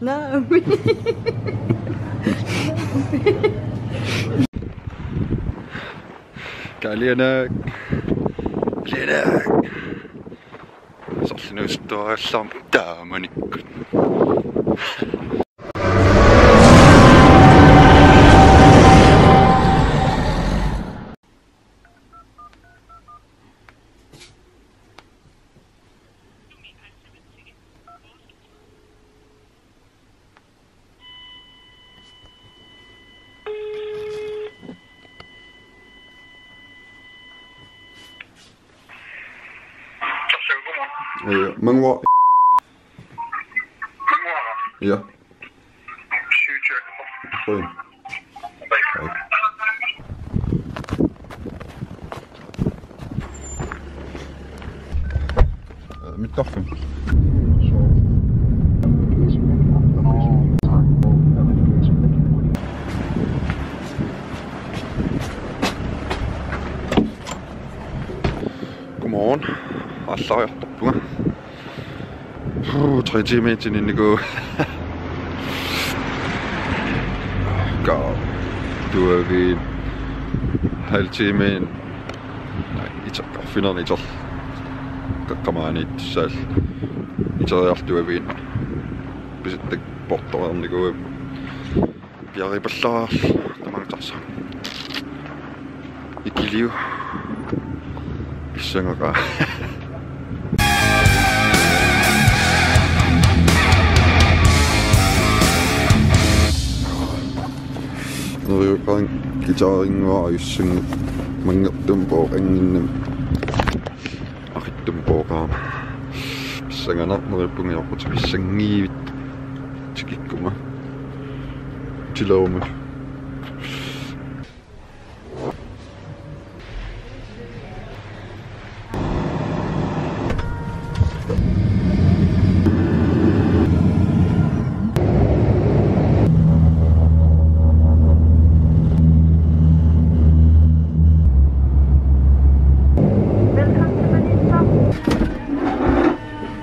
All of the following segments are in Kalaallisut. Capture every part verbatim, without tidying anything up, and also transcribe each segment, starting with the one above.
Naamik. Kaliana. Kaliana. Sorlinuusuttuarallarmat taamanikkut. Ja, manguaq. Ja. Hej. Øh, mit doffe. Godmorgen. Aallarniartorpunga. Puh, tre timer sininnikuuvunga. Kaa. Tuaviin. Halv time. Nej, iteqqarfinerni iter. Qaqqamaaniittussaal. Iteriartuaviin. Pisuttak portoreernikuuvugut. Piaripallaarlu tamangatarsa. Ikiliu. Pissangaqaaq. Neriuqaanga guitarinnguara ajussanngormat manngertumik pooqannginnami. Aqittumik pooqaama. Pissanganaq neriuppunga joqquti pissanngiivit tikikkuma. Tileruma.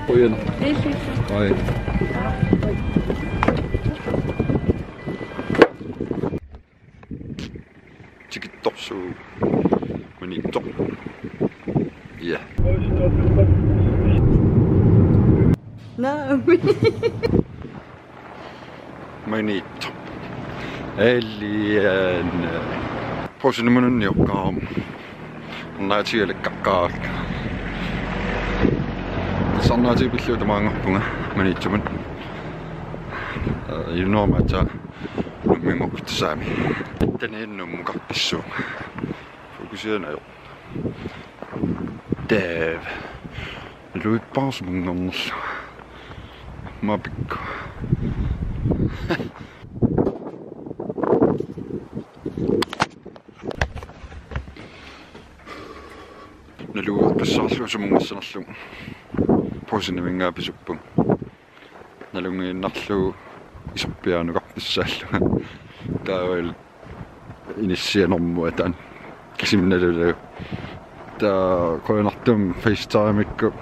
Qujanaq. Hej. Tikittorsuuvoq. Maniitsoq. Ja. Naamik. Maniitsoq. Alien. Brugsenimut nunioqqaarama. Arnaatigalakkaqqaarakku. Arnaatiga pillugu tamaanngarpunga Maniitsumut. Øh, inuunerma aatsaat Nuumminngorpassuarmi. Taanna Nuummukarpassuunga. Fokusiana ajoq. Dave. Luippaarsumanngornerlu. Mapikku. Naluarpassaarlugu sumunngassanerlugu. Brugseniminngaanniit pisuppunga. Nalunngiinnarlugu isorpiaanukarpassaallunga. Taavalu inissianermut ataani. Kisimik nalullugu. Taava qujanartumik FaceTime-ikkut,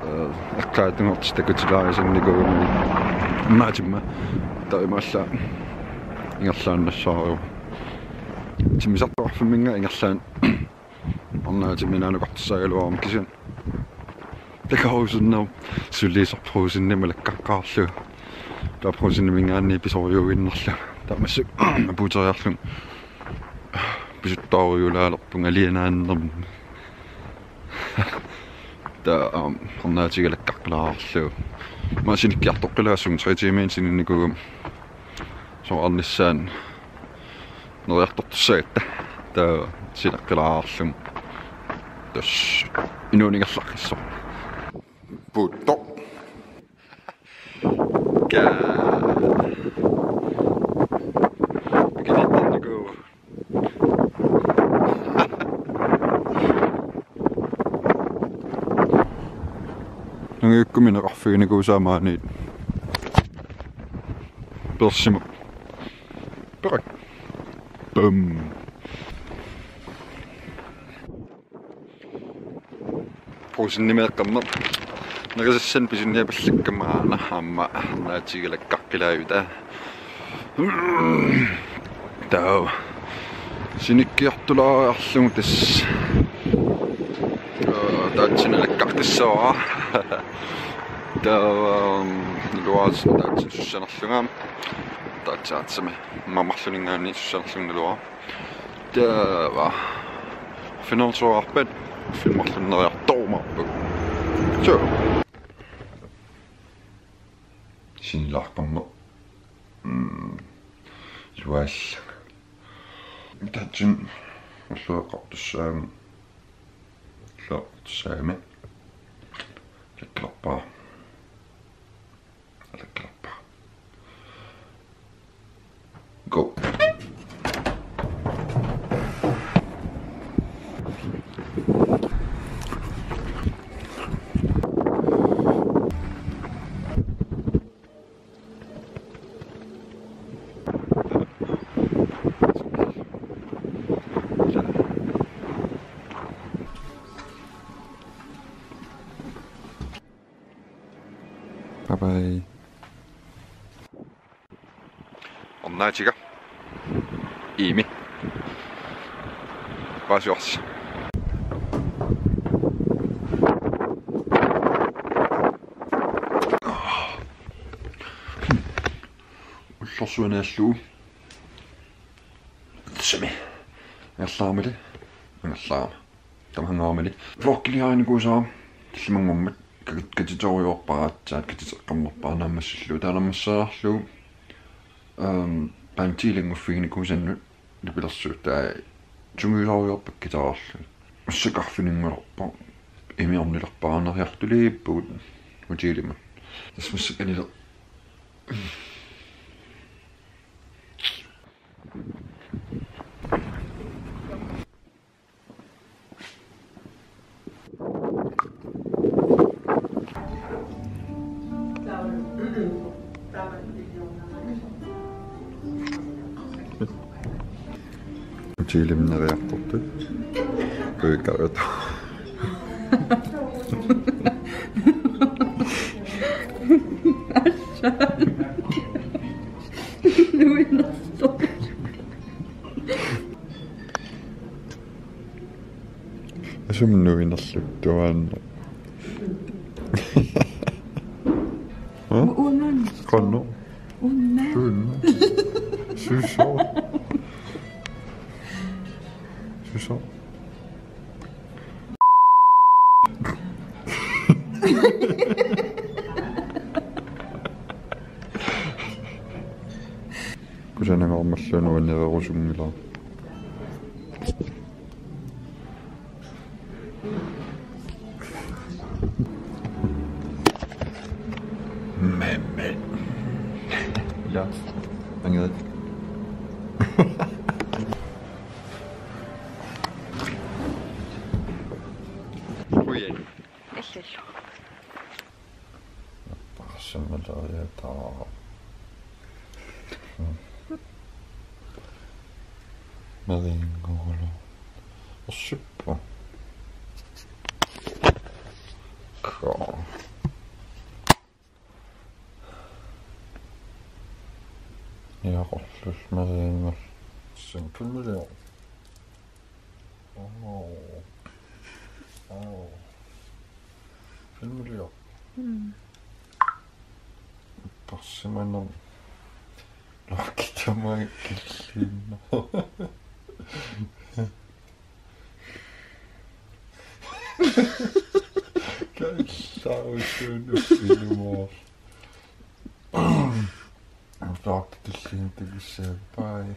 øh, eqqaatunngortitaq takutilaarisinnikuugami. Imaatimma. Taava imaallaat ingerlaannassavarput. Timmisartoqarfimminnga ingerlaannaq. Arnaatiminaanukartussaagaluarama kisianni. Takorusunnermik sulisoq Brugsenimut lakkaqqaarlugu. Taava Brugseniminngaanniit pisorujuinnarlugu. Taava massakkut apuuteriarlunga. Pisuttorujuulaalerpunga alianaannermi. Taava, aam, arnaatiga lakkaqqilaarlugu. Aamma sinikkiartoqqilaassunga tre timer sininnikuugama. Soraarnissaanut neriartortussagatta. Taava silaqqilaarlunga. Tassa inuuneq ingerlaqqissaaq. Puuttoq. Kaa. Pikiliittannikuuvoq. Nungiukkumi neqarfiginikuusaa maaniit. Persimut. Perak. Bum. Brugsenimi eqqaammat. Nerisassanik pisiniapallakkama aamma arnaatigalakkarput ilaa. Taava sinikkiartulaariarlugu tassa. Aa, taatsinalakkarput tassa. Taava, um, luaas taatsin sussanerlunga. Taatsaatsaami. Mamarluninngaanniit sussanerlunga luaa. Taava. Finanssuarpat filmerlunneriartorumaarput. So. Sinilaarpamma. Mm. Luaallanga. Taatsin ullueqqartussaam. Ullueqqartussaami. Lakkilerpaa. Lakkilerpaa. Go. Bye bye. Arnaatiga. Iimi. Paasivarsi. Ullorsuaniallu. Sumi. Angerlaramali. Angerlarama. Tamangaarmali. Vloggiliarinikuusara tallimanngormat kat-, katitorujoorpara aatsaat katiteqqammerpara naammassillugu. Taava naammassereerlugu, ehm, Pantiilinnguffiginikuusannut nipilersuut taava sungiusarujoorpakka kitaarlu. Massakkut arfininngorpoq. Imiornilerpara neriartuliippugut hotelimut. Tassa massakkut anile- Hotelimi neriartortut. Kuikarut. Nuinersoq. Asum nuinerluttuaannaq. Hm? Uunun. Qanoq? Uunna. Uunna. Susoq. Susoq. Kusanangaarmalluunniit nuannererusunngilara. Memme. Ja. Angerit. Qujan. Illillu. Napparsimmaleriataaraq. Meriinngorlu. Ersippoq. Kaa. Niaqorlullu meriinngorlu. Sinkullior. Oh. Oh. Filmilior. Mm. Parsimanam. Lokitama killinno. Kallausun ussinumoor. Taakku tilliin takussaa. Bye.